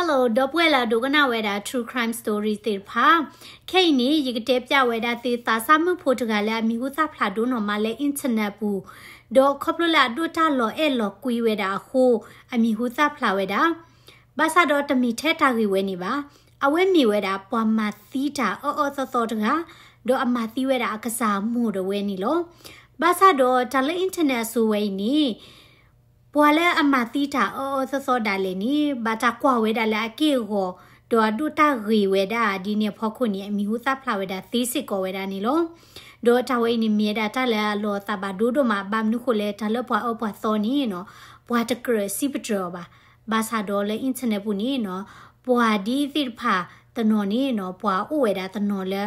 Hello ဒီပုၢ်ဝဲၢ်လၢအဒိကနၣ်ဝဲဒၣ် True Crime Story သ့ၣ်တဖၣ်, ခဲအံၤန့ၣ် ယကတဲပျၢ်ဝဲဒၣ်သုသးစၢ်မုၣ်ဖိတဂၤလၢအမံၤဟူသၣ်ဖျါဒိၣ်နီၢ်မးလၢ internet ပူၤ, ဒီးခီဖျိလၢအဒိၣ်တၢ်လီၤအဲၣ်လီၤကွံဝဲဒၣ်အဃိ, အမံၤဟူသၣ်ဖျါဝဲဒၣ် ဘၣ်ဆၣ်ဒီးတမ့ၢ်ထဲတၢ်ဂ့ၢ်ဝဲန့ၣ်ဘၣ်. အဝဲမ့ၢ်ဝဲဒၣ်ပှၤမၤသံတၢ်အၢအၢသီသီတဂၤ, ဒီးအမၤသံဝဲဒၣ်အကစၢ်အမိၢ်ဒၣ်ဝဲန့ၣ်လီၤ. ဘၣ်ဆၣ်ဒီးတၢ်လၢ internet အစိၤဝဲအံၤန့ၣ်, ပှၤလၢအမၤသံတၢ်အၢအၢသီသီဒၣ်လဲာ်န့ၣ် ဘၣ်တၢ်ကွၢ်ဝဲဒၣ်လၢအက့ၢ်အဂီၤ, ဒီးအဒိၣ်တၢ်ဂ့ၢ်ဝဲဒၣ်ဒ်န့ၣ်အဖီခိၣ်န့ၣ် အမံၤဟူသၣ်ဖျါဝဲဒၣ်သ့စ့ၢ်ကီးဝဲဒၣ်န့ၣ်လီၤ. ဒီးတၢ်ဝဲအံၤန့ၣ်မ့ၢ်ဝဲဒၣ်တၢ်လၢအလီၤသးဘၣ်ဒိဒိၣ်မး, ဘၣ်မနုၤဃိလဲၣ် တၢ်လၢပှၤအၢပှၤသီန့ၣ်နီၤ, ပှၤတကြၢးစံးပတြၢၤအီၤဘၣ်. ဘၣ်ဆၣ်ဒီးလၢ internet ပူၤန့ၣ်နီၤ, ပှၤဒ်သ့ၣ်တဖၣ်တနီၤန့ၣ်နီၤ, ပှၤအိၣ်ဝဲဒၣ်တနီၤလၢ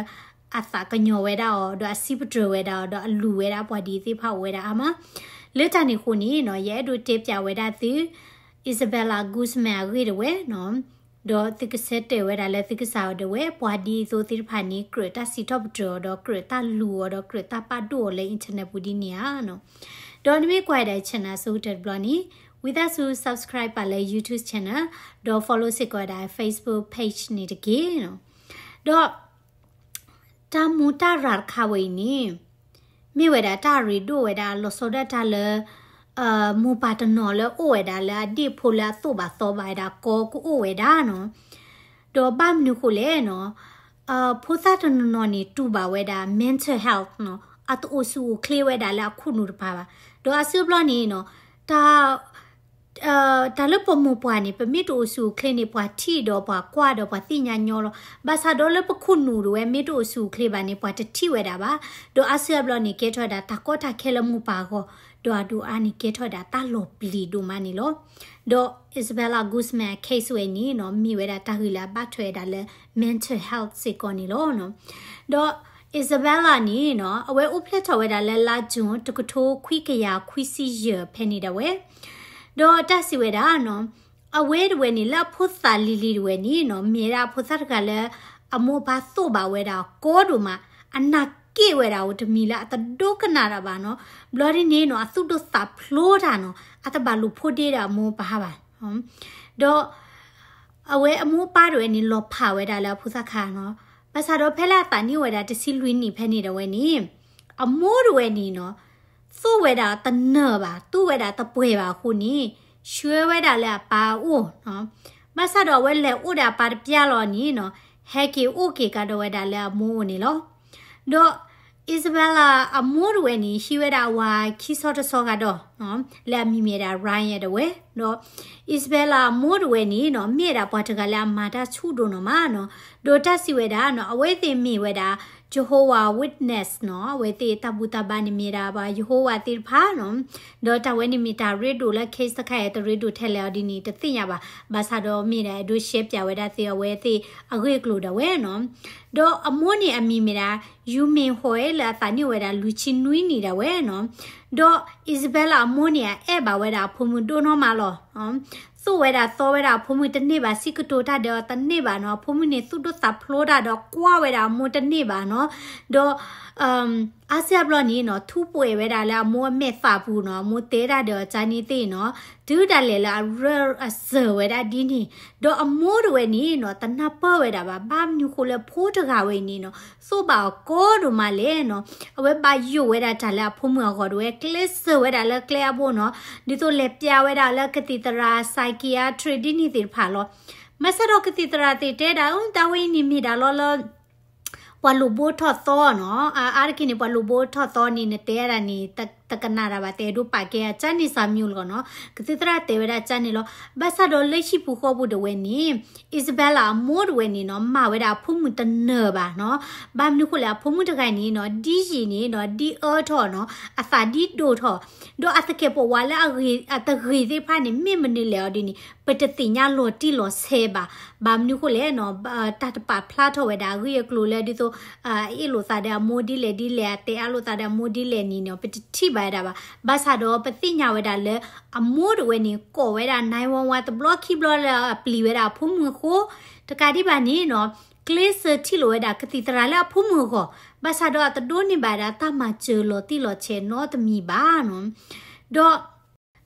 အသးကညီၤဝဲဒၣ်အီၤ, ဒီးအစံးပတြၢၤဝဲဒၣ်အီၤ, ဒီးအလူၤဝဲဒၣ်ပှၤဒ်သ့ၣ်တဖၣ်အိၣ်ဝဲဒၣ်အါမး. လၢတၢ်န့ၣ်အဃိန့ၣ်နီၤ, ယအဲၣ်ဒိးတဲပျၢ်ဝဲဒၣ်သု Isabella Guzman အဂ့ၢ်ဒၣ်ဝဲနီၤ, ဒီးသုကဆၢတဲာ်ဝဲဒၣ်လၢသုကစၢ်အီၤဒၣ်ဝဲ, ပှၤဒ်သိးသ့ၣ်တဖၣ်န့ၣ် ကြၢးတၢ်စံးထီၣ်ပတြၢၤအီၤ, ဒီးကြၢးတၢ်လူၤအီၤ, ဒီးကြၢးတၢ်ပာ်ဒိၣ်အီၤလၢ internet ပူၤဒ်န့ၣ်ဧါနီၤ. ဒီးနမ့ၢ်ကွၢ်ဝဲဒၣ် channel အဆိကတၢၢ်တဘျီန့ၣ်, ဝံသးစူၤ subscribe ပာ်လၢ YouTube channel, ဒီး follow စ့ၢ်ကီးဝဲဒၣ် Facebook page န့ၣ်တက့ၢ်နီၤ. ဒီး တၢ်မူတၢ်ရၤတခါဝဲအံၤန့ၣ်, မ့ၢ်ဝဲဒၣ်တၢ်ရ့ဒိၣ်ဝဲဒၣ်လီၤဆီဒၣ်တၢ်လၢ မိၢ်ပၢ်တနီၤလၢအအိၣ်ဝဲဒၣ်လၢအဒ့ၣ်ဖိလၢအသိၣ်ဘၣ်သီဘၣ်ဝဲဒၣ်ကီကအိၣ်ဝဲဒၣ်နီၤ. ဒီးဘၣ်မနုၤဃိလဲၣ်နီၤ, ဖိသၣ်တနီၤနီၤန့ၣ် တူၢ်ဘၣ်ဝဲဒၣ် mental health နီၤ, အတအိၣ်ဆူၣ်အိၣ်ချ့ဝဲဒၣ်လၢအခိၣ်နူာ်တပၤဘၣ်. ဒီးအါစုအါဘျီန့ၣ်နီၤ, တၢ် တၢ်လၢပမိၢ်ပှၢ်န့ၣ် ပမ့ၢ်တအိၣ်ဆူၣ်အိၣ်ချ့န့ၣ် ပှၤထံၣ်ဒီးပှၤကွၢ်ဒီးပှၤသ့ၣ်ညါညီလီၤ. ဘၣ်ဆၣ်ဒီးလၢပခိၣ်နူာ်ဒၣ်ဝဲ မ့ၢ်တအိၣ်ဆူၣ်အိၣ်ချ့ဘၣ်န့ၣ် ပှၤတထံၣ်ဝဲဒၣ်ဘၣ်. ဒီးအါစုအါဘျီန့ၣ် ကဲထီၣ်ဝဲဒၣ်တၢ်ကီတၢ်ခဲလၢမိၢ်ပၢ်အဂီၢ်, ဒီးအဒိၣ်အါန့ၣ်ကဲထီၣ်ဝဲဒၣ်တၢ်လီၤပျံၤဒိၣ်မးန့ၣ်လီၤ. ဒီး Isabella Guzman case ဝဲန့ၣ်နီၤ, မ့ၢ်ဝဲဒၣ်တၢ်ဂ့ၢ်လၢအဘၣ်ထွဲဝဲဒၣ်လၢ mental health စ့ၢ်ကီးန့ၣ်လီၤ. ဒီး Isabella န့ၣ်နီၤ, အဝဲအိၣ်ဖျဲၣ်ထီၣ်ဝဲဒၣ်လၢလါ June တကထိခွံကယၤခွံဆံယဲၢ်ဖဲန့ၣ်ဒၣ်ဝဲ ဒီးတၢ်စံးဝဲဒၣ်နီၤ, အဝဲဒၣ်ဝဲန့ၣ် လၢအဖိသၣ်လံၤလံၤဒၣ်ဝဲန့ၣ်နီၤ, မ့ၢ်ဝဲဒၣ်အဖိသၣ်တဂၤလၢ အမိၢ်အပၢ်သိၣ်ဘၣ်ဝဲဒၣ်ကီဒိၣ်မး, အနာ်က့ၣ်ဝဲဒၣ်အိၣ်တမံၤလၢအတဒိကနၣ်တၢ်ဘၣ်နီၤ. ဘျီဒ်န့ၣ်နီၤ, အသူၣ်ဒိၣ်သးဖျိးတၢ်နီၤ, အတဘၣ်လိာ်ဖိးဒ့ဒီးအမိၢ်အပၢ်ဘၣ်. ဒီး အဝဲအမိၢ်အပၢ်ဒၣ်ဝဲန့ၣ် လီၤဖးဝဲဒၣ်လၢအဖိသၣ်ခါနီၤ. ဘၣ်ဆၣ်ဒီးဖဲလၢအသးနံၣ်အိၣ်ဝဲဒၣ်တဆံလွံၢ်နံၣ်ဖဲန့ၣ်ဒၣ်ဝဲန့ၣ်, အမိၢ်ဒၣ်ဝဲန့ၣ်နီၤ, သိၣ်ဝဲဒၣ်တနၢၤဘၣ်, တူၢ်ဝဲဒၣ်တပှဲၤဘၣ်အဃိန့ၣ်, ဆှၢဝဲဒၣ်လၢအပၢ်အအိၣ်နီၤ. ဘၣ်ဆၣ်ဒီးအဝဲလဲၤအိၣ်ဒီးအပၢ်တပျၢ်လီၤန့ၣ်နီၤ, ဟဲက့ၤအိၣ်က့ၤကဒီးဝဲဒၣ်လၢအမိၢ်အအိၣ်န့ၣ်လီၤ. ဒီး Isabella အမိၢ်ဒၣ်ဝဲန့ၣ် ဟံးဝဲဒၣ်အဝၤခံဆီတဆီဂၤဒီး လၢအမံၤမ့ၢ်ဒၣ် Ryan ဒၣ်ဝဲ, ဒီး Isabella အမိၢ်ဒၣ်ဝဲန့ၣ်နီၤ, မ့ၢ်ဝဲဒၣ်ပှၤတဂၤလၢအမၤတၢ်ဆူၣ်ဒိၣ်နီၢ်မးနီၤ. ဒီးတၢ်စံးဝဲဒၣ်နီၤ, အဝဲသ့ၣ်မ့ၢ်ဝဲဒၣ် Jehovah Witness နီၤ, အဝဲသ့ၣ်တၢ်ဘူၣ်တၢ်ဘါန့ၣ်မ့ၢ်ဒၣ်ပှၤ Jehovah သ့ၣ်တဖၣ်နီၤ. ဒီးတၢ်ဝဲန့ၣ်မ့ၢ်တၢ်ရ့ဒိၣ်လၢ case တခါအံၤ တရ့ဒိၣ်ထဲလဲၣ်အီၤဒ်န့ၣ် တသ့ၣ်ညါဘၣ်. ဘၣ်ဆၣ်ဒီးမ့ၢ်ဒၣ်အဲၣ်ဒိးရှဲပၠးဝဲဒၣ်သ့ၣ်အဝဲသ့ၣ်အဂ့ၢ်အကျိၤဒၣ်ဝဲနီၤ. ဒီးအမိၢ်န့ၣ်အမံၤမ့ၢ်ဒၣ် Yumei Hui လၢအသးနံၣ်အိၣ်ဝဲဒၣ်လွံၢ်ဆံနွံနံၣ်ဒၣ်ဝဲနီၤ. ဒီး Isabella အမိၢ်န့ၣ် အအဲၣ်ဘၣ်ဝဲဒၣ်အဖိမုၣ်ဒိၣ်နီၢ်မးလီၤ. သိၣ်ဝဲဒၣ်သီဝဲဒၣ်အဖိမုၣ်တန့ၢ်ဘၣ်, စံးကတိၤတၢ်ဒီးအီၤတန့ၢ်ဘၣ်နီၤ. အဖိမုၣ်န့ၣ် သူၣ်ဒိၣ်သးဖျိးတၢ်ဒီးကွၢ်ဝဲဒၣ်အမိၢ်တန့ၢ်ဘၣ်နီၤ. ဒီး အါစုအါဘျီန့ၣ်နီၤ, ထူးပှဲၤဝဲဒၣ်လၢအမိၢ်အမဲာ်သးပူၤနီၤ, အမိၢ်တဲတၢ်ဒီးအီၤကန့ၣ်သ့ၣ်နီၤ, တုၤဒၣ်လဲာ်လၢအရၢအစၢၤဝဲဒၣ်ဒ်န့ၣ်. ဒီးအမိၢ်ဒၣ်ဝဲန့ၣ်နီၤ, တနၢ်ပၢၢ်ဝဲဒၣ်ဘၣ်, ဘၣ်မနုၤဃိလၢဖိတဂၤဝဲအံၤန့ၣ်နီၤ, သိၣ်ဘၣ်အီၤကီဒိၣ်မးလဲၣ်နီၤ. အဝဲဘၣ်ယိၣ်ဝဲဒၣ်တၢ်လၢအဖိမုၣ်အဂီၢ်ဒၣ်ဝဲ, ကျဲးစၢးဝဲဒၣ်လၢကျဲအဘိနီၤ, ဒ်သိးလဲၤပျးဝဲဒၣ်လၢကသံၣ်သရၣ် psychiatrist ဒ်န့ၣ်သ့ၣ်တဖၣ်လီၤ. ဘၣ်ဆၣ်ဒီးကသံၣ်သရၣ်သ့ၣ်တဲဒၣ်, တၢ်ဝဲအံၤန့ၣ်မ့ၢ်ဒၣ်လီၤလၢ ပှၤလိာ်ဘိထီၣ်သီနီၤ, အါတက့ၢ်န့ၣ် ပှၤလိာ်ဘိထီၣ်သီန့ၣ် နတဲဒၣ်န့ၣ် တကနၣ်တၢ်ဘၣ်, တအဲၣ်ဒိးပာ်ကဲအကန့ၣ်စၢ်မံၤလီၤနီၤ, ကသံၣ်သရၣ်တဲဝဲဒၣ်ကန့ၣ်လီၤ. ဘၣ်ဆၣ်ဒီးလၢဟံၣ်ပူၤဃီပူၤဒၣ်ဝဲန့ၣ် Isabella အမိၢ်ဒၣ်ဝဲန့ၣ်နီၤ, မၤဝဲဒၣ်အဖိမုၣ်တနၢၤဘၣ်နီၤ. ဘၣ်မနုၤဃိလဲၣ်, အဖိမုၣ်တဂၤန့ၣ်နီၤ, ဒ်ယံာ်န့ၣ်နီၤ, ဒ်အၢထီၣ်နီၤ, အသးဒ်ဒိၣ်ထီၣ်, ဒီးအသကဲာ်ပဝးလၢအဂ့ၤ, အတဂ့ၤသ့ၣ်တဖၣ်န့ၣ် မ့ၢ်မနုၤလဲၣ်အီၤဒ်န့ၣ် ပတသ့ၣ်ညါလီၤတံၢ်လီၤဆဲးဘၣ်. ဘၣ်မနုၤဃိလဲၣ်နီၤ, တၢ်တပာ်ဖျါထီၣ်ဝဲဒၣ်အဂ့ၢ်အကျိၤလၢဒ်သိး အအ့ၣ်လိာ်သးဒီးအမိၢ်ဒ်လဲၣ်ဒ်လဲၣ်, အတဲအါလိာ်သးဒီးအမိၢ်ဒ်လဲၣ်န့ၣ်နီၤ, ပတထံၣ်ဘၣ်ဝဲဒၣ်ဘၣ်. ဘၣ်ဆၣ်ဒီးပသ့ၣ်ညါဝဲဒၣ်လၢ အမိၢ်ဒၣ်ဝဲန့ၣ် ကိးဝဲဒၣ် nine one one တဘျီခံဘျီလၢအပျံၤဝဲဒၣ်အဖိမုၣ်အဃိ, တကးဒံးဘၣ်န့ၣ်နီၤ, ကျဲးစၢးထံၣ်လိာ်ဝဲဒၣ်ကသံၣ်သရၣ်လၢအဖိမုၣ်အဂီၢ်, ဘၣ်ဆၣ်ဒီးအတဒိးန့ၢ်ဘၣ်ဝဲဒၣ်တၢ်မၤစၢၤလီၤတံၢ်လီၤဆဲးနီတမံၤဘၣ်နီၤ. ဒီး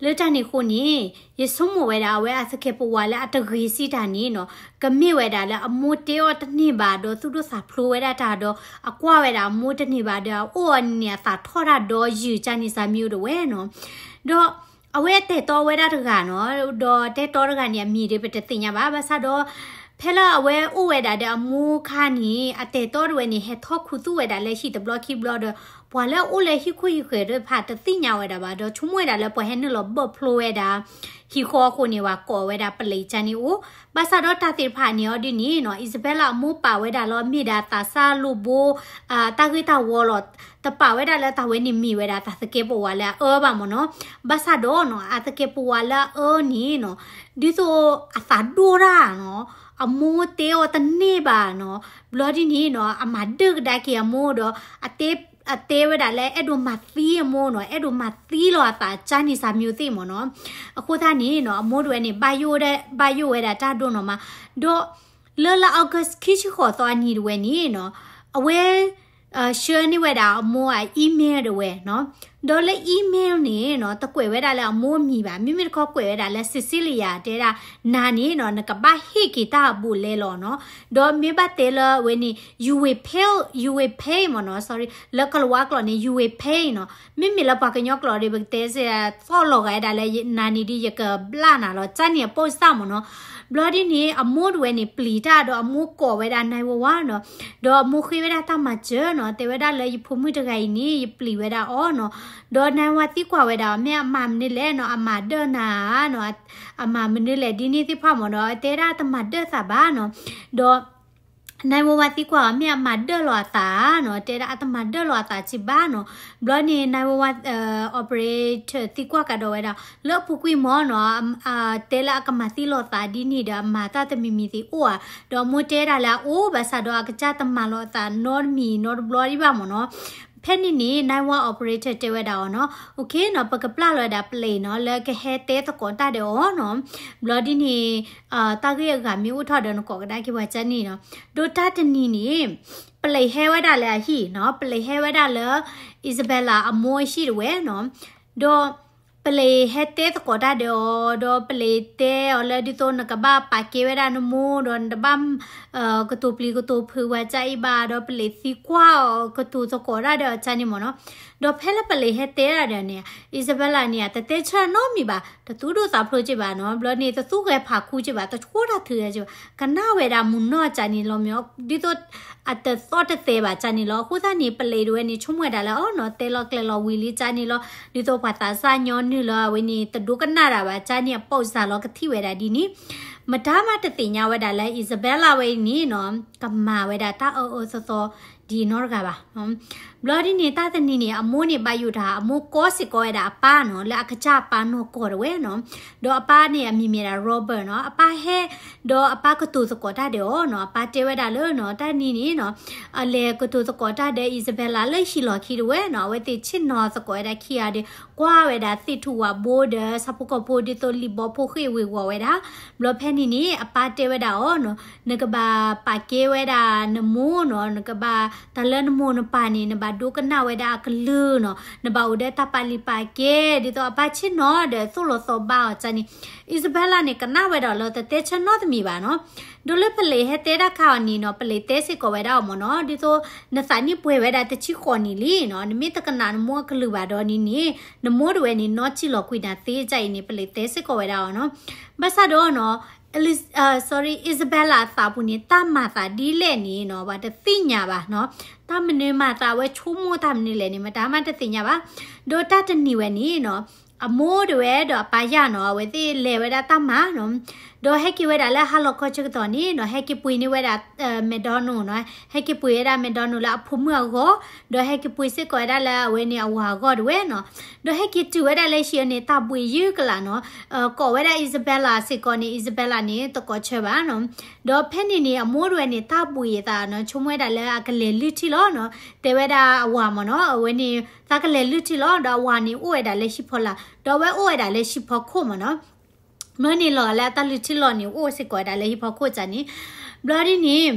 လၢတၢ်န့ၣ်အဃိန့ၣ် ယဆိကမိၣ်ဝဲဒၣ် အဝဲအသကဲးပဝးလၢအတဂ့ၤစံးတၢ်န့ၣ်နီၤ, ကမ့ၢ်ဝဲဒၣ်လၢအမိၢ်တဲအီၤတန့ၢ်ဘၣ်ဒီး သူၣ်ဒိၣ်သးဖျိးဝဲဒၣ်တၢ်ဒီး အကွၢ်ဝဲဒၣ်အမိၢ်တန့ၢ်ဘၣ်ဒီး အအိၣ်အီၤန့ၣ် အသးထီၣ်တၢ်ဒီးယုၢ်ကၢ်န့ၣ် စၢ်မံအိၣ်တဝဲနီၤ. ဒီးအဝဲအတဲာ်တီဝဲဒၣ်တဂၤနီၤ, ဒီးတဲတီတဂၤန့ၣ် အမံၤဒီးပတသ့ၣ်ညါဘၣ်. ဘၣ်ဆၣ်ဒီး ဖဲလၢအဝဲအိၣ်ဝဲဒၣ်ဒီးအမိၢ်ခါန့ၣ် အတဲာ်တီတဝဲန့ၣ် ဟဲထီၣ်ခူသူၣ်ဝဲဒၣ်လၢဟံၣ်တဘျီခံဘျီဒီး ပှၤလၢအအိၣ်လၢဟံၣ်ခိၣ်ဟံၣ်ဃဲၤသ့ၣ်တဖၣ်တသ့ၣ်ညါဝဲဒၣ်ဘၣ်ဒီး ဆိကမိၣ်ဝဲဒၣ်လၢပှၤဟဲနုာ်လီၤဘၢၣ်ဖျိဝဲဒၣ် ဟံၣ်ဃီအဃိန့ၣ် ပှၤကိးဝဲဒၣ်ပလံးကၢ်န့ၣ်အိၣ်. ဘၣ်ဆၣ်ဒီးတၢ်သ့ၣ်တဖၣ်န့ၣ်အီၤဒ်န့ၣ်နီၤ အံၣ်စဘဲလးအမိၢ်ပာ်ဝဲဒၣ်လီၤ မ့ၢ်ဒၣ်သးစၢ်လိာ်ဘိ တၢ်ဂ့ၢ်တၢ်ဝီလီၤ. တပာ်ဝဲဒၣ်လၢတၢ်ဝဲန့ၣ်မ့ၢ်ဝဲဒၣ်တၢ်သကဲးပဝးလၢအအၢဘၣ်မ့ၢ်နီၤ. ဘၣ်ဆၣ်ဒီးနီၤ အသကဲးပဝးလၢအအၢန့ၣ်နီၤ ဒ်သိးအသးဒိၣ်တၢ်နီၤ အမိၢ်တဲအီၤတန့ၢ်ဘၣ်နီၤ. ဘျီဒ်န့ၣ်နီၤ အမၤဒၢၣ်ကဒါက့ၤအမိၢ်ဒီး အတဲ အတဲဝဲဒၣ်လၢအဲၣ်ဒိးမၤသံအမိၢ်နီၤ, အဲၣ်ဒိးမၤသံလီၤအသး ကၢ်န့ၣ်စၢ်မံအိၣ်သ့ၣ်မ့ၢ်နီၤ. အဃိသတးန့ၣ်နီၤ အမိၢ်တဝဲန့ၣ် ဘၣ်ယိၣ်ဝဲဒၣ် ဘၣ်ယိၣ်ဝဲဒၣ်တၢ်ဒိၣ်နီၤမး. ဒီးလၢလါ August ခံဆံဃိးသီအနံၤတဝဲန့ၣ်နီၤ အဝဲ ဆှၢန့ၢ်ဝဲဒၣ်အမိၢ်အ email တဝဲနီၤ. ဒီးလၢ email န့ၣ်နီၤ တကွဲးဝဲဒၣ်လၢအမိၢ်အမံၤဘၣ်. မ့မ့ၢ်တခီကွဲးဝဲဒၣ်လၢ Cecilia တဲဒၣ် နၤန့ၣ်နီၤ နကဘၣ်ဟ့ၣ်က့ၤတၢ်အဘူးအလဲလီၤနီၤ. ဒီးမ့ၢ်ဘၣ်တဲလၢအဝဲန့ၣ် you will pay, you will pay မ့ၢ်နီၤ, sorry, လၢကလၤဝါကျိာ်န့ၣ် you will pay နီၤ. မ့မ့ၢ်လၢပှၤကညီကျိာ်ဒီး ပကတဲစ့ သီၣ်လီၤဂာ်ဝဲဒၣ်လၢနၤန့ၣ်ဒီး ယကဘျၣ်နၤလီၤ ကၢ်န့ၣ်အပိၢ်စၢ်မ့ၢ်နီၤ. ဘျီဒ်န့ၣ် အမိၢ်တဝဲန့ၣ် ပျံၤတၢ်ဒီးအမိၢ်ကိးဝဲဒၣ် nine one one နီၤ. ဒီးအမိၢ်ဃ့ဝဲဒၣ်တၢ်မၤစၢၤနီၤ, တဲဝဲဒၣ်လၢယဖိမုၣ်တဂၤအံၤန့ၣ် ယပျံၤဝဲဒၣ်အီၤနီၤ. ဒီး nine one one သံကွၢ်ဝဲဒၣ် မ့ၢ်အမၤမနုၤလဲၣ်နီၤ, အမၤဒၢၣ်နၤဧါနီၤ, အမၤမနုၤလဲၣ်ဒ်န့ၣ်သ့ၣ်တဖၣ်မ့ၢ်နီၤ, တဲဒၣ်တမၤဒၢၣ်သးဘၣ်နီၤ. ဒီး nine one one သံကွၢ်အီၤ မ့ၢ်အမၤဒၢၣ်လီၤအသးဧါနီၤ, တဲဒၣ်အတမၤဒၢၣ်လီၤအသးစံးဘၣ်နီၤ. ဘျီန့ၣ် nine one one operator သံကွၢ်ကဒီးဝဲဒၣ် လၢအပူၤကွံာ်မ့ၢ်နီၤ, တဲလၢအကမၤသံလီၤသးဒ်န့ၣ်ဒီး အမၤတၢ်တမံၤမံၤသ့ၣ်အိၣ်ဧါ. ဒီးအမိၢ်တဲဒၣ်လၢအအိၣ် ဘၣ်ဆၣ်ဒီးအကစၢ်တမၤလီၤအသးနီတမံၤနီတဘျီဒံးဘၣ်မ့ၢ်နီၤ. ဖဲန့ၣ်န့ၣ် nine one one operator တဲဝဲဒၣ်အီၤနီၤ, okay နီၤ, ပကပျၢ်လီၤဝဲဒၣ်ပလံးနီၤ လၢကဟဲတဲသကိးတၢ်ဒီးအီၤနီၤ. ဘျီဒ်န့ၣ် တၢ်ဂ့ၢ်အဂၤမ့ၢ်အိၣ်ထီၣ်ဒီးနကိးကဒါက့ၤပှၤကၢ်န့ၣ်နီၤ. ဒီးတၢ်တနံၤန့ၣ် ပလံးဟဲဝဲဒၣ်လၢအဟံၣ်နီၤ, ပလံးဟဲဝဲဒၣ်လၢ Isabella အမိၢ်အဟံၣ်တဝဲနီၤ. ဒီးပလံးဟဲတဲသကိးတၢ်ဒီးအီၤ, ဒီးပလံးတဲအီၤလၢဒ်သိးနကဘၣ်ပာ်ကဲဝဲဒၣ်နမိၢ်, ဒီးနတဘၣ် ကတိၤပျံၤကတိၤဖုးဝဲကၢ်အံၤဘၣ်, ဒီးပလံးသံကွၢ်အီၤကတိၤသကိးတၢ်ဒီးအီၤကၢ်န့ၣ်မ့ၢ်နီၤ. ဒီးဖဲလၢပလံးဟဲတဲဒၣ်ဒီးန့ၣ် Isabella န့ၣ် တတဲဆၢနီတမံၤဘၣ်, တသူၣ်ဒိၣ်သးဖျိးက့ၤဘၣ်နီၤ. ဘျီန့ၣ် တသူၣ်ဂဲၤဖးခူက့ၤဘၣ်, တဆိတၢ်ထုးဂဲၤက့ၤဘၣ်, ကနၣ်ဝဲဒၣ်မုၢ်နီၢ်ကၢ်န့ၣ်လီၤမ့ၢ်, ဒ်သိး အတသီၣ်တသဲဘၣ်ကၢ်န့ၣ်လီၤ. အဃိသတးန့ၣ် ပလံးတဝဲန့ၣ် ဆိကမိၣ်ဝဲဒၣ်လၢအီၤနီၤ, တဲလီၤကျဲၤလီၤဝံၤလံကၢ်န့ၣ်လီၤ. ဒ်သိးပှၤသးစၢ်ညီနုၢ်လၢ အဝဲန့ၣ် တဒိကနၣ်တၢ်ဘၣ်ကၢ်န့ၣ် အပိာ်စၢ်လီၤကထံၣ်ဝဲဒၣ်ဒ်န့ၣ်. မတၤမးတသ့ၣ်ညါဝဲဒၣ်လၢ Isabella ဝဲအံၤန့ၣ်နီၤ ကမၤဝဲဒၣ်တၢ်အၢအၢသီသီဒ်နီတဂၤဘၣ်. ဘျီဒ်န့ၣ် တၢ်တနံၤန့ၣ် အမိၢ်န့ၣ်ဘၣ်ယိၣ်တၢ်, အမိၢ်ကိးစ့ၢ်ကီးဝဲဒၣ်အပၢ်နီၤ, လၢအကစၢ်အပၢ်နီၢ်ကီၢ်တဝဲနီၤ. ဒီးအပၢ်န့ၣ်အမံၤမ့ၢ်ဒၣ် Robert နီၤ. အပၢ်ဟဲ ဒီးအပၢ်ကတိၤသကိးတၢ်ဒီးအီၤနီၤ. အပၢ်တဲဝဲဒၣ်လၢနီၤ တၢ်နံၤန့ၣ်နီၤ အလဲၤကတိၤသကိးတၢ်ဒီး Isabella လၢဟံၣ်လီၢ်ခံတဝဲနီၤ. အဝဲသ့ၣ်ဆ့ၣ်နီၤသကိးဝဲဒၣ်ခံဂၤဒီး ကွၢ်ဝဲဒၣ်သ့ၣ်ထူၣ်ဝၣ်ဘိဒီး ဆၣ်ဖိကီၢ်ဖိဒ်သိးလံာ်ဘီဖိဃ့ၢ်ဝ့ၤဝီၤဝဲဒၣ်. ဘျီဖဲန့ၣ်န့ၣ် အပၢ်တဲဝဲဒၣ်အီၤနီၤ, နကဘၣ်ပာ်ကဲဝဲဒၣ်နမိၢ်နီၤ, နကဘၣ်တၢ်လၢနမိၢ်နပၢ်န့ၣ် နဘၣ်ဒိကနၣ်ဝဲဒၣ်အကလုၢ်နီၤ, နဘၣ်အိၣ်ဒီးတၢ်ပာ်လုၢ်ပာ်ကဲ ဒ်သိးအပၢ်ဆ့ၣ်နီၤဒီးသိၣ်လီၤသီဘၣ်အီၤကၢ်န့ၣ်. Isabella န့ၣ် ကနၣ်ဝဲဒၣ်လၢတတဲဆၢနီတမံၤဘၣ်နီၤ. ဒီးလၢပလံးဟဲတဲတၢ်ခါအီၤန့ၣ်နီၤ, ပလံးတဲစ့ၢ်ကီးဝဲဒၣ်အီၤမ့ၢ်နီၤ, ဒ်သိးနသးနံၣ်ပှဲၤဝဲဒၣ်တဆံဃိးနံၣ်လံနီၤ, နမ့ၢ်တကနၣ်နမိၢ်အကလုၢ်ဘၣ်ဒီးန့ၣ်န့ၣ် နမိၢ်တဝဲန့ၣ် နီၢ်ကံၣ်လီၤကွံာ်နၤသ့ကၢ်အံၤန့ၣ် ပလံးတဲစ့ၢ်ကီးဝဲဒၣ်အီၤနီၤ. ဘၣ်ဆၣ်ဒီးနီၤ Elis- အ sorry, Isabella အသးပူၤန့ၣ် တၢ်မၤသးဒ်လဲၣ်န့ၣ်နီၤ ပှၤတသ့ၣ်ညါဘၣ်နီၤ. တၢ်မနုၤမၤသး အဝဲဆိကမိၣ်တၢ်မနုၤလဲၣ်န့ၣ် မတၤမးတသ့ၣ်ညါဘၣ်. ဒီးတၢ်တနံၤဝဲန့ၣ်နီၤ အမိၢ်တဝဲဒီးအပၢ်ယၢ်နီၤ အဝဲသ့ၣ်လဲၤဝဲဒၣ်တၢ်မၤနီၤ. ဒီးဟဲက့ၤဝဲဒၣ်လၢဟါလီၤခီဆၢကတီၢ်န့ၣ်နီၤ ဟဲက့ၤပှ့ၤန့ၢ်ဝဲဒၣ် McDonald နီၤ, ဟဲက့ၤပှ့ၤဝဲဒၣ် McDonald လၢအဖိမုၣ်အဂီၢ်, ဒီးဟဲက့ၤပှ့ၤစ့ၢ်ကီးဝဲဒၣ်လၢအဝဲန့ၣ်အဝၤအဂီၢ်တဝဲနီၤ. ဒီးဟဲက့ၤတုၤဝဲဒၣ်လၢဟံၣ်အီၤန့ၣ် တၢ်ဘှံးယုၢ်ကလာ်နီၤ. ကိးဝဲဒၣ် Isabella စ့ၢ်ကီးန့ၣ် Isabella န့ၣ် တကိးဆၢဘၣ်နီၤ. ဒီးဖဲန့ၣ်န့ၣ် အမိၢ်တဝဲန့ၣ် တၢ်ဘှံးအသးနီၤ ဆိကမိၣ်ဝဲဒၣ်လၢအကလဲၤလုၢ်ထံလီၤနီၤ. တဲဝဲဒၣ်အဝၤမ့ၢ်နီၤ အဝဲန့ၣ် သးကလဲၤလုၢ်ထံလီၤ. ဒီးအဝၤန့ၣ်အိၣ်ဝဲဒၣ်လၢဟံၣ်ဖီလာ်, ဒီးအဝဲအိၣ်ဝဲဒၣ်လၢဟံၣ်ဖီခိၣ်မ့ၢ်နီၤ. မ့ၢ်န့ၣ်လီၤလၢအတၢ်လုၢ်ထံလီၤန့ၣ် အိၣ်စ့ၢ်ကီးဝဲဒၣ်လၢဟံၣ်ဖီခိၣ်ကၢ်န့ၣ်. ဘျီဒ်န့ၣ်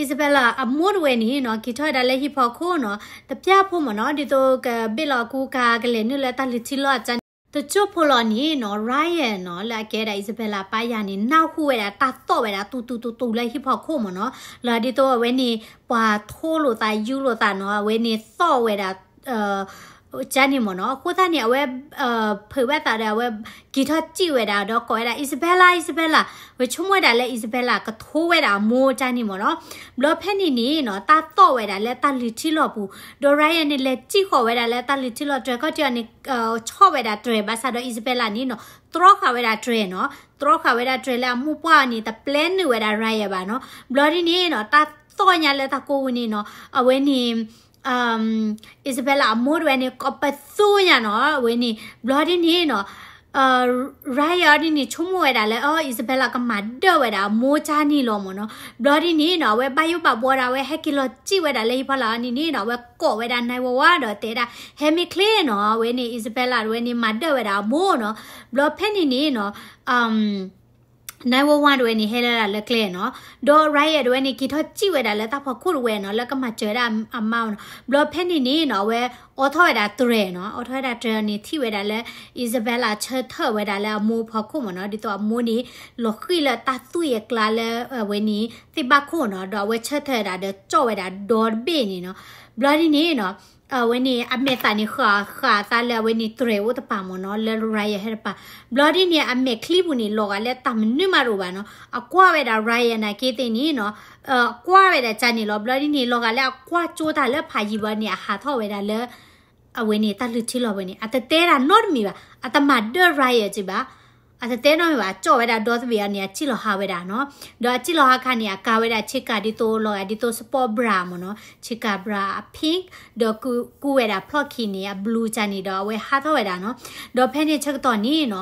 Isabella အမိၢ်တဝဲန့ၣ်နီၤ က့ၤထီၣ်ဝဲဒၣ်လၢဟံၣ်ဖီခိၣ်နီၤ တပျၢ်ဖိမ့ၢ်နီၤ ဒ်သိးကဘ့ၣ်လီၤအကူကၤ ကလဲၤနုာ်လၢတၢ်လုၢ်ထံလီၤအကၢ်န့ၣ်. တစိၢ်ဖိလီၤန့ၣ်နီၤ Ryan နီၤ လၢအကဲဒၣ် Isabella ပၢ်ယၤန့ၣ် နၢ်ဟူဝဲဒၣ်တၢ်သီၣ်ဝဲဒၣ်တူတူတူတူလၢဟံၣ်ဖီခိၣ်မ့ၢ်နီၤ, လီၤဒ်သိးအဝဲန့ၣ် ပှၤထိလိာ်သးယူလိာ်သးနီၤ အဝဲန့ၣ်သီၣ်ဝဲဒၣ် ကန့ၣ်မ့ၢ်နီၤ, အဃိသတးန့ၣ် အဝဲ ဖုးဘၣ်သးဒီး အဝဲက့ၤထီၣ်စံၣ်ဝဲဒၣ် ဒီးကိးဝဲဒၣ် Isabella, Isabella, ဝဲဆိကမိၣ်ဝဲဒၣ်လၢ Isabella ကထိဝဲဒၣ်အမိၢ်ကန့ၣ်မ့ၢ်နီၤ, ဘျီဖဲန့ၣ်န့ၣ်နီၤ တၢ်သီၣ်ဝဲဒၣ်လၢတၢ်လုၢ်ထံလီၢ်ပူၤ, ဒီး Ryan န့ၣ် လဲၤစံၣ်ဃီၤဝဲဒၣ်လၢတၢ်လုၢ်ထံလီၢ်တြဲၤခီၣ်ထံးအီၤန့ၣ် ဆီၣ်ဝဲဒၣ်တြဲၤ ဘၣ်ဆၣ်ဒီး Isabella န့ၣ်နီၤ တြီဃာ်ဝဲဒၣ်တြဲၤနီၤ, တြီဃာ်ဝဲဒၣ်တြဲၤလၢအမိၢ်ပှၢ်အီၤန့ၣ် တပျဲနုာ်ဝဲဒၣ် Ryan ဘၣ်နီၤ, ဘျီဒ်န့ၣ်နီၤ တၢ်သီၣ်ညါလၢတၢ်ကိးပူၤန့ၣ်နီၤ အဝဲန့ၣ် Isabella အမိၢ်တဝဲန့ၣ် ကိးပသူညါနီၤ အဝဲန့ၣ် ဘျီဒ်န့ၣ်နီၤ Ryan အီၤဒ်န့ၣ် ဆိကမိၣ်ဝဲဒၣ်လၢ အ Isabella ကမၤဒၢၣ်ဝဲဒၣ်အမိၢ်ကန့ၣ်လီၤမ့ၢ်နီၤ, ဘျီဒ်န့ၣ်နီၤ အဝဲဘၣ်ယိၣ်ဘၣ်ဘှီဒီး အဝဲဟဲက့ၤလီၤစံၣ်ဝဲဒၣ်လၢဟံၣ်ဖီလာ်အီၤန့ၣ်န့ၣ်နီၤ အဝဲကိးဝဲဒၣ် nine one one ဒီးတဲဒၣ် ဟဲမ့ၢ်ချ့နီၤ အဝဲန့ၣ် Isabella တဝဲန့ၣ် မၤဒၢၣ်ဝဲဒၣ်အမိၢ်နီၤ, ဘျီဖဲန့ၣ်န့ၣ်နီၤ nine one one တဝဲန့ၣ် ဟဲလၢဒၣ်လၢကျဲနီၤ, ဒီး Ryan တဝဲန့ၣ် က့ၤထီၣ်စံၣ်ဝဲဒၣ်လၢတၢ်ဖီခိၣ်တဝဲနီၤ လၢကမၤစၢၤဝဲဒၣ်အမါနီၤ, ဘျီဖဲန့ၣ်န့ၣ်နီၤ အဝဲအိးထီၣ်ဝဲဒၣ်တြဲၤနီၤ, အိးထီၣ်ဝဲဒၣ်တြဲၤန့ၣ် ထံၣ်ဝဲဒၣ်လၢ Isabella ဆၢထၢၣ်ဝဲဒၣ်လၢအမိၢ်ဖီခိၣ်မ့ၢ်နီၤ, ဒ်သိးအမိၢ်န့ၣ် လီၤဃံၣ်လၢတၢ်သွံၣ်အကျါလၢအဝဲန့ၣ် သ့ၣ်ဘၣ်ခိၣ်နီၤ, ဒီးအဝဲဆၢထၢၣ်ဝဲဒၣ်ဒီးကၠီၣ်ဝဲဒၣ်ဒီတဘ့ၣ်န့ၣ်နီၤ, ဘျီဒ်န့ၣ်နီၤ အဝဲန့ၣ် အမဲာ်သးန့ၣ် ဃာ်ဃာ်အသးလၢအဝဲန့ၣ်တြဲၤအိၣ်တပၤမ့ၢ်နီၤ, လၢ Ryan ဟဲတပၤ, ဘျီဒ်န့ၣ် အမဲာ်ချံပူၤန့ၣ် လီၤဂာ်လၢတၢ်မနုၤမးတအိၣ်ဘၣ်နီၤ, အကွၢ်ဝဲဒၣ် Ryan နာ်က့သ့ၣ်န့ၣ်နီၤ, အကွၢ်ဝဲဒၣ်ကန့ၣ်လီၤ, ဘျီဒ်န့ၣ် လီၤဂာ်လၢအကွၢ်ကၠိတၢ်လၢဖးယံၤဘျီန့ၣ် အဟးထီၣ်ဝဲဒၣ်လၢ အဝဲန့ၣ် တၢ်လုၢ်ထံလီၢ်ဝဲန့ၣ် အတတဲဒၣ်နီတမံၤဘၣ်, အတမၤဒၢၣ် Ryan က့ဘၣ်, အတတဲနီတမံၤဘၣ်, အကၠီၣ်ဝဲဒၣ်ဒီတဘ့ၣ်အီၤန့ၣ် အစံၣ်လီၤဟးဝဲဒၣ်နီၤ, ဒီးအစံၣ်လီၤဟးခါန့ၣ် အကၤဝဲဒၣ်ဆ့ကၤဒ်သိးလီၤဂာ်ဒ်သိး sport bra မ့ၢ်နီၤ, ဆ့ကၤ bra အ pink ဒီးကူဝဲဒၣ်ဖျီၣ်ခံန့ၣ် အ blue ကန့ၣ်ဒီး အဝဲဟးထီၣ်ဝဲဒၣ်နီၤ, ဒီးဖဲန့ၣ်ဆၢကတီၢ်န့ၣ်နီၤ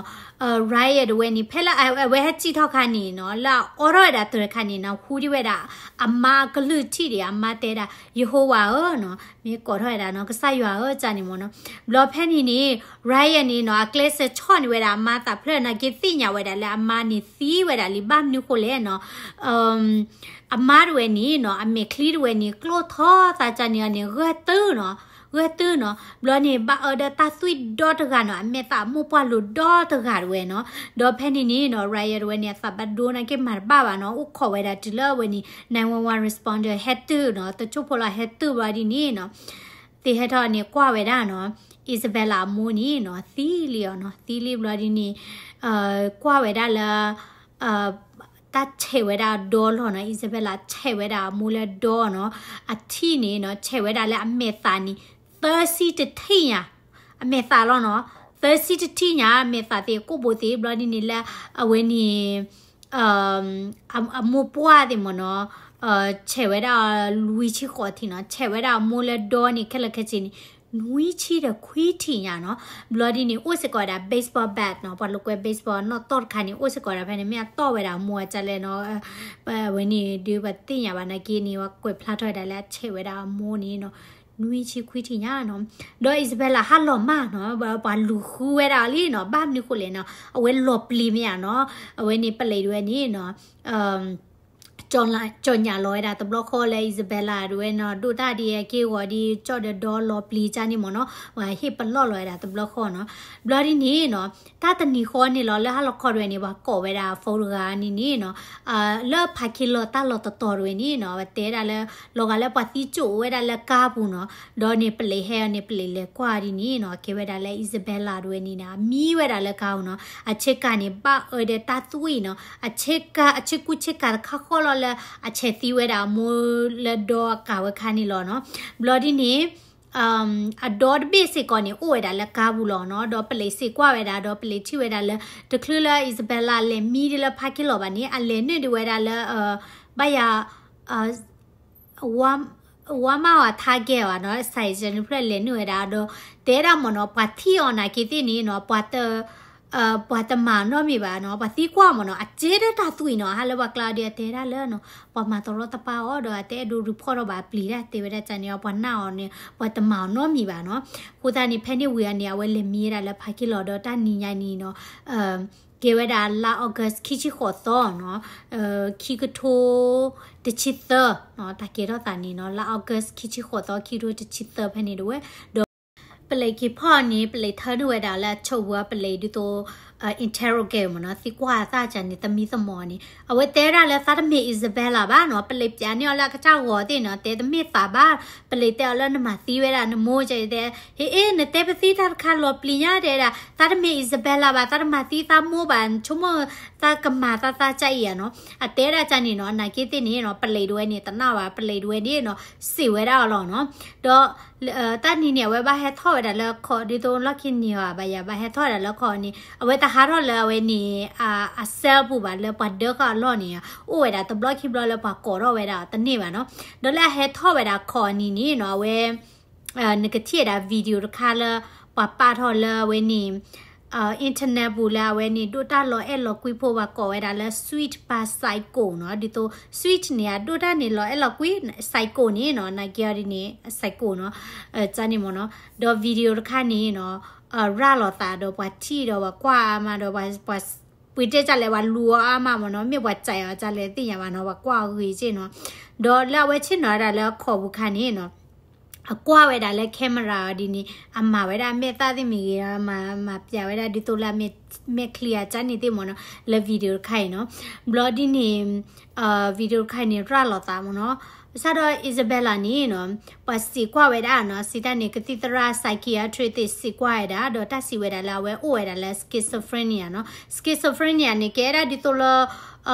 Ryan တဝဲန့ၣ် ဖဲလၢအဝဲဟဲစံၣ်ထီၣ်ခါန့ၣ်နီၤ လၢအအိးထီၣ်ဝဲဒၣ်တြဲၤခါန့ၣ်နီၤ ဟူဒံးဝဲဒၣ် အမါအကလုၢ်ထံၣ်ဒံး အမါတဲဒၣ် ယဟိဝၤဧၢနီၤ, မ့ၢ်ကိးထီၣ်ဝဲဒၣ်နီၤ ကစၢ်ယွၤဧၢ ကန့ၣ်မ့ၢ်နီၤ, ဘျီဖဲန့ၣ်န့ၣ် Ryan န့ၣ်နီၤ အကျဲးစၢးဆီၣ်န့ၢ်ဝဲဒၣ်အမါသးဖျၢၣ် နာ်က့သ့ၣ်ညါဝဲဒၣ်လၢအမါန့ၣ်သံဝဲဒၣ်လံ ဘၣ်မနုၤဃိလဲၣ်နီၤ အမါတဝဲန့ၣ်နီၤ အမဲာ်ချံတဝဲန့ၣ် ကျိထီၣ်သးကန့ၣ်အီၤန့ၣ် ဂၢၢ်တုနီၤ, ဂၢၢ်တုနီၤ, ဘျီန့ၣ် ဘၣ်အၢဒီးတၢ်သွံၣ်ဒီတဂၤနီၤ အမဲာ်သးအမိၢ်ပှၢ်လိၤဒီတဂၤတဝဲနီၤ, ဒီးဖဲန့ၣ်န့ၣ်နီၤ Ryan တဝဲန့ၣ် အသးဘၣ်ဒိနာ်က့မၤတဘၣ်ဘၣ်နီၤ အိၣ်ခိးဝဲဒၣ်တုၤလၢအဝဲန့ၣ် nine one one responder ဟဲတုနီၤ တစိၢ်ဖိလီၤဟဲတုဘျီဒ်န့ၣ်နီၤ သ့ၣ်ဟဲထီၣ်န့ၣ် ကွၢ်ဝဲဒၣ်နီၤ Isabella အမိၢ်န့ၣ်နီၤ သံလံအီၤနီၤ သံလံဘျီဒ်န့ၣ် ကွၢ်ဝဲဒၣ်လၢ တၢ်ဆဲးဝဲဒၣ်ဒီလီၤနီၤ Isabella ဆဲးဝဲဒၣ်အမိၢ်လၢဒီနီၤ အထံၣ်န့ၣ်နီၤ ဆဲးဝဲဒၣ်လၢအမဲာ်သးန့ၣ် သၢဆံတထံၣ်ညါ အမဲာ်သးလီၤနီၤ သၢဆံတထံၣ်ညါ အမဲာ်သးသ့ၣ်ကိၣ်ဘိသ့ၣ်ဘျီဒ်န့ၣ်လၢ အဝဲန့ၣ် အမိၢ်ပှၢ်သ့ၣ်မ့ၢ်နီၤ ဆဲးဝဲဒၣ်လွံၢ်ဆံဃိးထံၣ်နီၤ ဆဲးဝဲဒၣ်အမိၢ်လၢဒီန့ၣ် ခဲလၢာ်ခဲဆ့န့ၣ် နွံဆံဒီးခွံထံၣ်ညါနီၤ ဘျီဒ်န့ၣ် အိၣ်စ့ၢ်ကီးဝဲဒၣ် baseball bat နီၤ ပှၤလိာ်ကွဲ baseball နီၣ်တီၢ်တခါန့ၣ် အိၣ်စ့ၢ်ကီးဝဲဒၣ်ဖဲန့ၣ် မ့ၢ်အတီၢ်ဝဲဒၣ်အမိၢ်အကလဲၣ်နီၤ ဝဲန့ၣ်ဒုးပသ့ၣ်ညါဘၣ်နာ်က့န့ၣ် ပှၤကွဲးဖျါထီၣ်ဝဲဒၣ်လၢအဆဲးဝဲဒၣ်အမိၢ်န့ၣ်နီၤ နွံဆံခွံထံၣ်ညါနီၤ ဒီး Isabella ဟးလီၤမၢ်နီၤ ပှၤလူၤဃုဝဲဒၣ်အီၤလံနီၤ ဘၣ်မနုၤဃိလဲၣ်နီၤ အဝဲလီၤပျံၤမ့ၢ်ဧါနီၤ အဝဲန့ၣ်ပလံးတဝဲန့ၣ်နီၤ ကၠီၣ်ညၣ်လီၤဝဲဒၣ်တဘျီဃီလၢ Isabella တဝဲနီၤ ဒိၣ်တၢ်ဒ်အက့ၢ်ဂီၤဒ်ကၠီၣ်ဒီးဒီလီၤပျံၤကန့ၣ်မ့ၢ်နီၤ ပှၤဟ့ၣ်ပလီၢ်လီၤဝဲဒၣ်တဘျီဃီနီၤ ဘျီဒ်န့ၣ်နီၤ တၢ်တနံၤဃီန့ၣ်လီၤ လၢဟါလီၤခီတဝဲန့ၣ် ပှၤကိးဝဲဒၣ် phone တဂၤန့ၣ်န့ၣ်နီၤ လၢဖးခ့လီၤတၢ်လီၢ်တတီၤတဝဲန့ၣ်နီၤ ပတဲဒၣ်လၢ လီၤဂာ်လၢပှၤသံကၠိၣ်အိၣ်ဝဲဒၣ်လၢကါပူၤနီၤ ဒီးန့ၣ်ပလံးဟဲအီၤန့ၣ် ပလံးလဲၤကွၢ်ဒ်န့ၣ်နီၤ ကဲဝဲဒၣ်လၢ Isabella တဝဲန့ၣ်န့ၣ် အမံဝဲဒၣ်လၢကါပူၤနီၤ အဆ့ကၤန့ၣ် ဘၣ်အၢဒီးတၢ်သွံၣ်နီၤ အဆ့ကၤ အဆ့ကူဆ့ကၤတခါဃီလီၤလၢ အဆဲးသံဝဲဒၣ်အမိၢ်လၢဒီအကၤဝဲခါန့ၣ်လီၤနီၤ ဘျီဒ်န့ၣ် အဒီတဘ့ၣ်စ့ၢ်ကီးန့ၣ် အိၣ်ဝဲဒၣ်လၢကါပူၤလီၤနီၤ ဒီးပလံးစံးကွၢ်ဝဲဒၣ် ဒီးပလံးထံၣ်ဝဲဒၣ်လၢ တချုးလၢ Isabella လဲၤမံဒ်လၢဖးခ့လီၤဘၣ်န့ၣ် အလဲၤနုာ်ဒံးဝဲဒၣ်လၢ ဘၣ်ယၤ ဝါမၢ်ဝဲ Target ဝဲနီၤ စဲးစဲးနုာ်ဖျၢၣ်လဲၤနုာ်ဝဲဒၣ်ဒီး တဲဒၣ်မ့ၢ်နီၤ ပှၤထံၣ်အီၤနာ်က့သ့ၣ်န့ၣ်နီၤ ပှၤတ ပှၤတမၤအီၤနီတမံၤဘၣ်နီၤ ပှၤသံကွၢ်မ့ၢ်နီၤ အစ့ဒီးတၢ်သွံၣ်နီၤ ဟါလၢပှၤကျါဒ်အတဲဒၣ်လၢနီၤ ပှၤမၤတရီတပါအီၤဒီး အတအဲၣ်ဒိး report ထီၣ်ဘၣ်အပျံၤဒၣ် တဲဝဲဒၣ်ကန့ၣ် ပှၤနာ်အီၤန့ၣ် ပှၤတမၤအီၤနီတမံၤဘၣ်နီၤ အဃိသတးန့ၣ် ဖဲန့ၣ်ဝံၤအီၤန့ၣ် အဝဲလဲၤမံဝဲဒၣ်လၢဖးခ့လီၤဒီးတၢ်နံၤညါန့ၣ်နီၤ ကဲဝဲဒၣ်လါ August ခံဆံဃိးသီနီၤ ခံကထိတဆံသၢနီၤ တၢ်ကဲထီၣ်သးန့ၣ်နီၤ လါ August ခံဆံဃိးသီ ခံကထိတဆံသၢဖဲန့ၣ်တဝဲ ဒီး ပလံးက့ၤဖီၣ်န့ၣ် ပလံးထၢနုာ်ဝဲဒၣ်လၢအဆိးဝဲပလံးဒ်သိး interrogate မ့ၢ်နီၤ, သံကွၢ်အသးကန့ၣ် သမံသမိးန့ၣ် အဝဲတဲဝဲဒၣ်လၢသးတမ့ၢ် Isabella ဘၣ်နီၤ, ပလံးပျးန့ၢ်အီၤလၢအကစၢ်ဂီၤသ့ၣ်နီၤ, တဲတမ့ၢ်သးဘၣ်, ပလံးတဲအီၤလၢနမၤသံဝဲဒၣ်နမိၢ်ကတဲ, ဟ့ၣ်အ့ၣ် နတဲပသံတၢ်တခါလီၤပျံၤညါတဲဒၣ်, သးတမ့ၢ် Isabella ဘၣ်, သးတမၤသံသးမိၢ်ဘၣ်, ဆိကမိၣ်သးကမၤသးသးကါအံၤဧါနီၤ, အတဲဒၣ်ကန့ၣ်နီၤ, နာ်က့သ့ၣ်န့ၣ်နီၤ, ပလံးတဝဲန့ၣ် တနာ်ဘၣ်, ပလံးတဝဲန့ၣ်နီၤ, စံးဝဲဒၣ်အီၤလီၤနီၤ, ဒီး တၢ်နံၤန့ၣ် အဝဲဘၣ်ဟဲထီၣ်ဝဲဒၣ်လၢခီး ဒ်သိးလီၢ်ခံန့ၣ်ဘၣ်ယၤ ဘၣ်ဟဲထီၣ်ဝဲဒၣ်လၢခီးန့ၣ် အဝဲတဟးထီၣ်လၢအဝဲန့ၣ် အ cell ပူၤဘၣ် လၢပှၤဒၢဃာ်အလီၢ်န့ၣ် အိၣ်ဝဲဒၣ်တဘျီခံဘျီလၢပှၤကိးထီၣ်ဝဲဒၣ်တန့ၢ်ဘၣ်နီၤ, ဒီးလၢအဟဲထီၣ်ဝဲဒၣ်ခီးအနံၤန့ၣ်နီၤ အဝဲ နကထံၣ်ဝဲဒၣ် video တခါလၢ ပှၤပာ်ထီၣ်လၢအဝဲန့ၣ် internet ပူၤလၢအဝဲန့ၣ် ဒိၣ်တၢ်လီၤအဲၣ်လီၤကွံဖိ ပှၤကိးဝဲဒၣ်လၢ Sweet ပၢ် Psycho နီၤ, ဒ်သိး Sweet န့ၣ် အဒိၣ်တၢ်န့ၣ်လီၤအဲၣ်လီၤကွံ Psycho န့ၣ်နီၤ, နာ်က့အီၤဒ်န့ၣ် Psycho နီၤ, ကန့ၣ်မ့ၢ်နီၤ, ဒီး video တခါန့ၣ်နီၤ ရၤလီၤသးဒီးပှၤထံၣ်ဒီးပှၤကွၢ်အါမးဒီး ပှၤ ပှ့ၤတဲကလဲၣ် ပှၤလူၤအီၤအါမးမ့ၢ်နီၤ, မ့ၢ်ပှၤစဲးအီၤကလဲၣ်သ့ၣ်ညါဘၣ်နီၤ, ပှၤကွၢ်အီၤဂ့ၤက့ၢ်နီၤ, ဒီးလၢအဝဲဆ့ၣ်နီၤဝဲဒၣ်လၢအခီးပူၤခါန့ၣ်နီၤ အကွၢ်ဝဲဒၣ်လၢ camera အီၤဒ်န့ၣ် အမၤဝဲဒၣ်အမဲာ်သၣ်သ့ၣ်မ့ၢ်ဂ့ၤ မၤပျးဝဲဒၣ်ဒ်သိးလၢအမဲာ်ချံအီၤ ကန့ၣ်သ့ၣ်မ့ၢ်နီၤ, လၢ video တခါအံၤနီၤ, ဘျီဒ်န့ၣ် video တခါအံၤန့ၣ် ရၤလီၤသးမ့ၢ်နီၤ, ဘၣ်ဆၣ်ဒီး Isabella န့ၣ်နီၤ ပှၤစံးကွၢ်ဝဲဒၣ်နီၤ, စံးတၢ်န့ၣ် ကသံၣ်သရၣ် psychiatrist သ့ၣ်စံးကွၢ်ဝဲဒၣ် ဒီးတၢ်စံးဝဲဒၣ်လၢအဝဲအိၣ်ဝဲဒၣ်လၢ schizophrenia နီၤ, schizophrenia န့ၣ် ကဲဝဲဒၣ်ဒ်သိးလၢ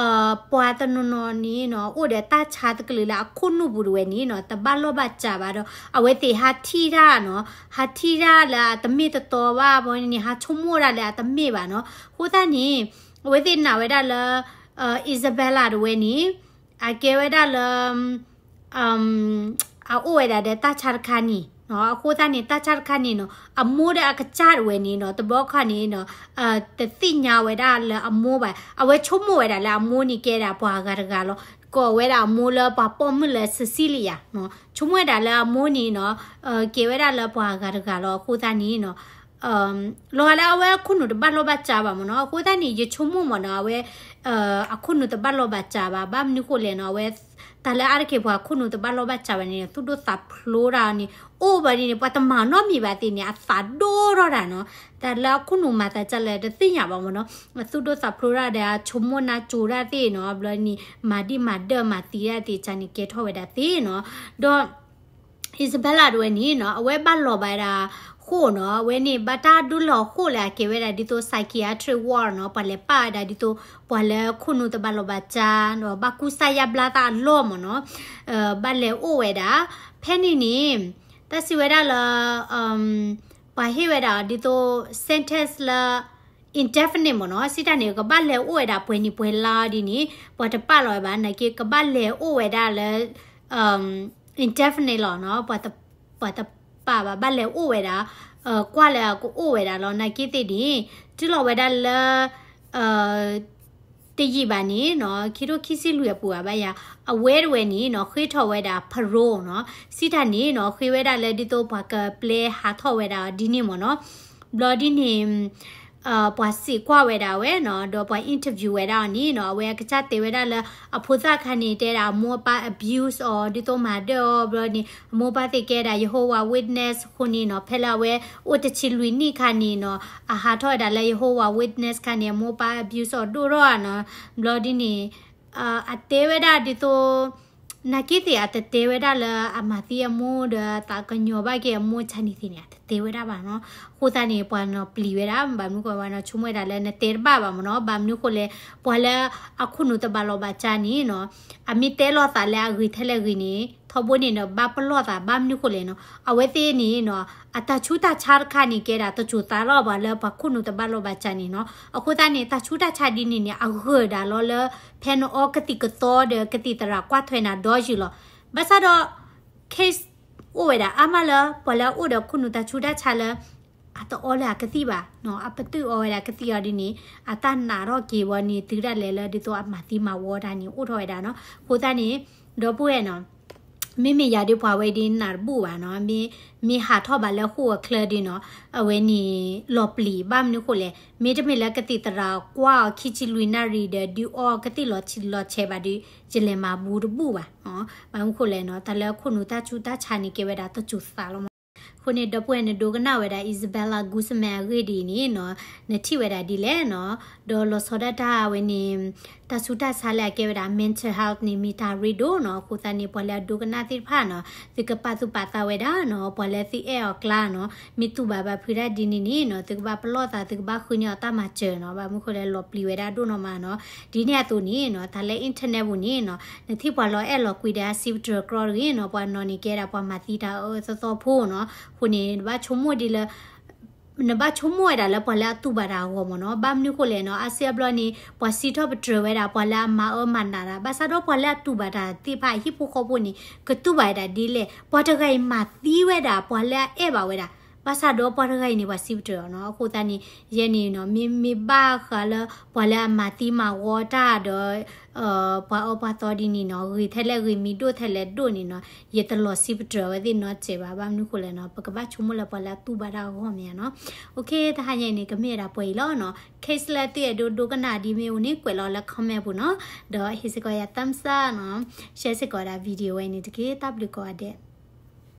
ပှၤတနီၤနီၤန့ၣ်နီၤ အိၣ်ဒီးတၢ်ဆါတကလုာ်လၢအခိၣ်နူာ်ပူၤတဝဲန့ၣ်နီၤ တဘၣ်လီၢ်ဘၣ်စးဘၣ်ဒီး အဝဲသ့ၣ်ဟးထံၣ်တၢ်နီၤ, ဟးထံၣ်တၢ်လၢအတမ့ၢ်တတီဘၣ်ဘီန့ၣ် ဟးဆိကမိၣ်ဒၣ်လၢအတမ့ၢ်ဘၣ်နီၤ, အဃိသတးန့ၣ် အဝဲသ့ၣ်နာ်ဝဲဒၣ်လၢ Isabella တဝဲန့ၣ် အကဲဝဲဒၣ်လၢ အအိၣ်ဝဲဒၣ်ဒီးတၢ်ဆါတခါန့ၣ်နီၤ, အဃိသတးန့ၣ် တၢ်ဆါတခါန့ၣ်နီၤ အမိၢ်ဒီးအကစၢ်တဝဲန့ၣ်နီၤ တဘျီခါန့ၣ်နီၤ တသ့ၣ်ညါဝဲဒၣ်လၢအမိၢ်ဘၣ်, အဝဲဆိကမိၣ်ဝဲဒၣ်လၢအမိၢ်န့ၣ်ကဲဒၣ်ပှၤအဂၤတဂၤလီၤ, ကိးဝဲဒၣ်အမိၢ်လၢပှၤပိာ်မုၣ်လၢ Cecilia နီၤ, ဆိကမိၣ်ဝဲဒၣ်လၢအမိၢ်န့ၣ်နီၤ ကဲဝဲဒၣ်လၢပှၤအဂၤတဂၤလီၤ, အဃိသတးန့ၣ်နီၤ လီၤဂာ်လၢအဝဲအခိၣ်နူာ်တဘၣ်လီၢ်ဘၣ်စးဘၣ်မ့ၢ်နီၤ, အဃိသတးန့ၣ် ယဆိကမိၣ်မ့ၢ်နီၤ အဝဲ အခိၣ်နူာ်တဘၣ်လီၢ်ဘၣ်စးဘၣ်, ဘၣ်မနုၤဃိလဲၣ်နီၤ အဝဲ တၢ်လၢအါတက့ၢ်ပှၤအခိၣ်နူာ်တဘၣ်လီၢ်ဘၣ်စးဘၣ်န့ၣ် သူၣ်ဒိၣ်သးဖျိးတၢ်န့ၣ် အိၣ်ဘၣ်ဒ်န့ၣ် ပှၤတမၤနီတမံၤဘၣ်သ့ၣ်န့ၣ် အသးဒိၣ်ထီၣ်တၢ်နီၤ, တၢ်လၢအခိၣ်နူာ်မၤသးဒ်လဲၣ်တသ့ၣ်ညါဘၣ်မ့ၢ်နီၤ, အသူၣ်ဒိၣ်သးဖျိးတၢ်ဒီးအဆိကမိၣ်နါစိၤတၢ်သ့ၣ်နီၤ, ဘျီန့ၣ် မၤဒံၣ်မၤဒၢၣ်မၤသံတၢ်သ့ၣ်တဖၣ်န့ၣ် ကဲထီၣ်ဝဲဒၣ်သ့နီၤ, ဒီး Isabella တဝဲန့ၣ်နီၤ အဝဲဘၣ်လီၤဘၣ်ဝဲဒၣ်ဃိၣ်နီၤ, အဝဲန့ၣ် ဘၣ်တၢ်ဒိလီၤဃိၣ်လၢအကဲဝဲဒၣ်ဒ်သိး psychiatric ward နီၤ, ပှၤလဲၤပာ်ဝဲဒၣ်ဒ်သိး ပှၤလၢခိၣ်နူာ်တဘၣ်လီၢ်ဘၣ်စး ဒီးဘၣ်ကူစါယါဘျါသးအလီၢ်မ့ၢ်နီၤ, ဘၣ်လဲၤအိၣ်ဝဲဒၣ်, ဖဲန့ၣ်န့ၣ် တၢ်စံးဝဲဒၣ်လၢ ပှၤဟ့ၣ်ဝဲဒၣ်ဒ်သိး sentence လၢ indefinite မ့ၢ်နီၤ, စံးတၢ်န့ၣ် ကဘၣ်လဲၤအိၣ်ဝဲဒၣ်ပှဲၤနံၣ်ပှဲၤလါဒ်န့ၣ် ပှၤတပာ်လီၤဝဲဘၣ်, နာ်က့ ကဘၣ်လဲၤအိၣ်ဝဲဒၣ်လၢ indefinite လီၤနီၤ, ပှၤတပာ်ဘၣ်, ဘၣ်လဲၤအိၣ်ဝဲဒၣ်, ကွၢ်လၢအကအိၣ်ဝဲဒၣ်လီၤ. နာ်က့သ့ၣ်န့ၣ် တုၤလီၤဝဲဒၣ်လၢ တယံာ်ဘၣ်န့ၣ်နီၤ, ခံထိခံဆံလွံၢ်အပူၤဘၣ်ယၤ, အဝဲတဝဲန့ၣ်နီၤ ဃ့ထီၣ်ဝဲဒၣ် parole နီၤ, စံးတၢ်န့ၣ်နီၤ ဃ့ဝဲဒၣ်လၢဒ်သိးပှၤကပျဲဟးထီၣ်ဝဲဒၣ်အီၤဒ်န့ၣ်မ့ၢ်နီၤ, ဘျီဒ်န့ၣ် ပှၤစံးကွၢ်ဝဲဒၣ်ဝဲနီၤ, ဒီးပှၤ interview ဝဲဒၣ်အီၤန့ၣ်နီၤ, အဝဲအကစၢ်တဲဝဲဒၣ်လၢ အဖိသၣ်ခါန့ၣ် တဲဒၣ်အမိၢ်အပၢ် abuse အီၤ ဒ်သိးမၤဒၢၣ်အီၤ, ဘျီန့ၣ် အမိၢ်အပၢ်သ့ၣ်ကဲဒၣ် Jehovah Witness အဃိန့ၣ်နီၤ, ဖဲလၢအဝဲအိၣ်တဆံလွံၢ်နံၣ်ခါန့ၣ်နီၤ, အဟးထီၣ်ဝဲဒၣ်လၢ Jehovah Witness ခါန့ၣ် အမိၢ်အပၢ် abuse အီၤဒိၣ်ထီၣ်နီၤ, ဘျီဒ်န့ၣ် အတဲဝဲဒၣ်ဒ်သိး နာ်က့သ့ၣ် အတတဲဝဲဒၣ်လၢအမၤသံအမိၢ်ဒီး အသးကညီၤဘၣ်က့ၤအမိၢ်ဆါန့ၣ်သ့ၣ်န့ၣ် အတတဲဝဲဒၣ်ဘၣ်နီၤ. အဃိသတးန့ၣ် ပှၤနီၤပျံၤဝဲဒၣ်, ဘၣ်မနုၤဃိဝဲနီၤ ဆိကမိၣ်ဝဲဒၣ်လၢနတဲတဘၣ်ဘၣ်မ့ၢ်နီၤ, ဘၣ်မနုၤဃိလဲၣ်, ပှၤလၢအခိၣ်နူာ်တဘၣ်လီၤဘၣ်စးန့ၣ်နီၤ, အမ့ၢ်တဲလိာ်သးလၢအဂ့ၤထဲလဲၣ်ဂ့ၤန့ၣ် ထီဘိန့ၣ်ဒီး ဘၣ်ပလီၢ်သး, ဘၣ်မနုၤဃိလဲၣ်နီၤ, အဝဲသ့ၣ်န့ၣ်နီၤ အတၢ်ဆူးတၢ်ဆါတခါန့ၣ် ကဲဒၣ်တစိၤသးလီၤ ပှၤလၢပှၤခိၣ်နူာ်တဘၣ်လီၤဘၣ်စးန့ၣ်နီၤ. အဃိသတးန့ၣ် တၢ်ဆူးတၢ်ဆါဒ်န့ၣ်န့ၣ် အဂၢၢ်ဒၣ်လီၤလၢ ဖဲနအီကသံၣ်ကသီဒီးကသံၣ်သရၣ်ကွၢ်ထွဲနၤဒီယုာ်လီၤ. ဘၣ်ဆၣ်ဒီး case အိၣ်ဝဲဒၣ်အါမးလၢ ပှၤလၢအအိၣ်ဒီးခိၣ်နူာ်တၢ်ဆူးတၢ်ဆါလၢ အတအီလၢအကသံၣ်ဘၣ်နီၤ, အပတုာ်အီဝဲဒၣ်ကသံၣ်အီၤဒ်န့ၣ် အတၢ်နာ်ထီၣ်က့ၤဝဲန့ၣ် တုၤဒၣ်လဲာ်လၢဒ်သိးအမၤသံမၤဝီတၢ်န့ၣ် အိၣ်ထီၣ်ဝဲဒၣ်နီၤ. အဃိသတးန့ၣ် ဒီပုၢ်ဝဲၢ်နီၤ မ့မ့ၢ်ယၤဒ်ပှၤဝဲဒ်နၢ်တဘူၣ်ဘၣ်နီၤ, မ့ၢ် မ့ၢ်ဟးထီၣ်ဘၣ်လၢဃိာ်အချၢဒ်နီၤ, အဝဲန့ၣ်လီၤပျံၤ ဘၣ်မနုၤဃိလဲၣ်, မ့တမ့ၢ်လၢကသံၣ်သရၣ်ကွၢ်အီၤခံဆံလွံၢ်နၣ်ရံၣ်ဒီး ဒုးအီကသံၣ်လီၤဆံးလီၤဆဲးဘၣ်ဒီး ယလဲၤမၤဘူးတဘူၣ်ဘၣ်. ဘၣ်မနုၤဃိလဲၣ်နီၤ, တၢ်လၢခိၣ်နူာ်တၢ်ဆူးတၢ်ဆါန့ၣ် ကဲဝဲဒၣ်တစိၤသးလီၤမး. အဃိန့ၣ် ဒီပုၢ်ဝဲၢ်နဒိကနၣ်ဝဲဒၣ် Isabella Guzman အဂ့ၢ်ဒ်အံၤန့ၣ်နီၤ, နထံၣ်ဝဲဒၣ်ဒ်လဲၣ်နီၤ, ဒီးလီၤဆီဒၣ်တၢ်ဝဲန့ၣ် တၢ်ဆူးတၢ်ဆါလၢအကဲဝဲဒၣ် mental health န့ၣ် မ့ၢ်တၢ်ရ့ဒိၣ်နီၤ. အဃိသတးန့ၣ် ပှၤလၢအဒိကနၣ်သ့ၣ်တဖၣ်နီၤ သုကပာ်သူၣ်ပာ်သးဝဲဒၣ်နီၤ, ပှၤလၢသုအဲၣ်အီၤကျါနီၤ မ့ၢ်တူၢ်ဘၣ်ဘၣ်ဖုးတၢ်ဒ်န့ၣ်န့ၣ်နီၤ သုကဘၣ်ပလီၢ်သး သုကဘၣ်ဃုန့ၢ်အီၤတၢ်မၤစၢၤနီၤ, ဘၣ်မနုၤဃိလဲၣ် လီၤပျံၤဝဲဒၣ်ဒိၣ်နီၢ်မးနီၤ. ဒ်န့ၣ်အသိးန့ၣ်နီၤ တၢ်လၢ internet ပူၤန့ၣ်နီၤ နထံၣ်ပှၤလီၤအဲၣ်လီၤကွံဒီးအစံးပတြၢၤကြီတဂ့ၤနီၤ, ပှၤနီၤန့ၣ်ကဲဒၣ်ပှၤမၤသံတၢ်အၢအၢသီသီဖိနီၤ. အဃိန့ၣ် နဘၣ်ဆိကမိၣ်ဒ်လၢ နဘၣ်ဆိကမိၣ်ဝဲဒၣ်လၢပှၤလၢအတူၢ်ဘၣ်တၢ်အဂီၢ်မးနီၤ. ဘၣ်မနုၤဃိလဲၣ်နီၤ အါစုအါဘျီန့ၣ် ပှၤစံးထီၣ်ပတြၢၤဝဲဒၣ် ပှၤလၢအမၤအၢမၤနးတၢ်, ဘၣ်ဆၣ်ဒီးပှၤလၢအတူၢ်ဘၣ်တၢ်သ့ၣ်တဖၣ် ဟံၣ်ဖိဃီဖိန့ၣ် ကတူၢ်ဘၣ်ဝဲဒၣ်ဒ်လဲၣ်, ပှၤတဂၤအံၤမၤသံဝဲဒၣ် ပှၤလၢအအဲၣ်ဘၣ်ဝဲဒၣ်, ဘၣ်ဆၣ်ဒီးပှၤတဂၤအံၤန့ၣ် ပှၤစံးပတြၢၤအီၤနီၤ. အဃိသတးန့ၣ် ယဲန့ၣ်နီၤ မ့ မ့ၢ်ဘၣ်ဃးလၢ ပှၤလၢအမၤသံမၤဝီတၢ်ဒီး ပှၤအၢပှၤသီဒ်န့ၣ်နီၤ ဂ့ၤထဲလဲၣ်ဂ့ၤ မံၤဒိၣ်ထဲလဲၣ်ဒိၣ်န့ၣ်နီၤ ယတလီၤစံးပတြၢၤဝဲသ့ၣ်နီတစဲးဘၣ်. ဘၣ်မနုၤဃိလဲၣ်နီၤ ပကဘၣ်ဆိကမိၣ်လၢပှၤလၢအတူၢ်ဘၣ်တၢ်အဂီၢ်မ့ၢ်ဧါနီၤ. Okay တဟါညါအံၤန့ၣ် ကမ့ၢ်ဝဲဒၣ်ပှဲၤအံၤလီၤနီၤ. Case လၢသုအဲၣ်ဒိးဒိကနၣ်ဒ်မ့ၢ်အိၣ်န့ၣ် ကွဲးလီၤလၢ comment ပူၤနီၤ, ဒီးဟ့ၣ်စ့ၢ်ကီးယၤ thumbs up နီၤ, share စ့ၢ်ကီးဝဲဒၣ် video ဝဲန့ၣ်တက့ၢ်. တၢ်ဘျုးကိးဂၤဒဲး.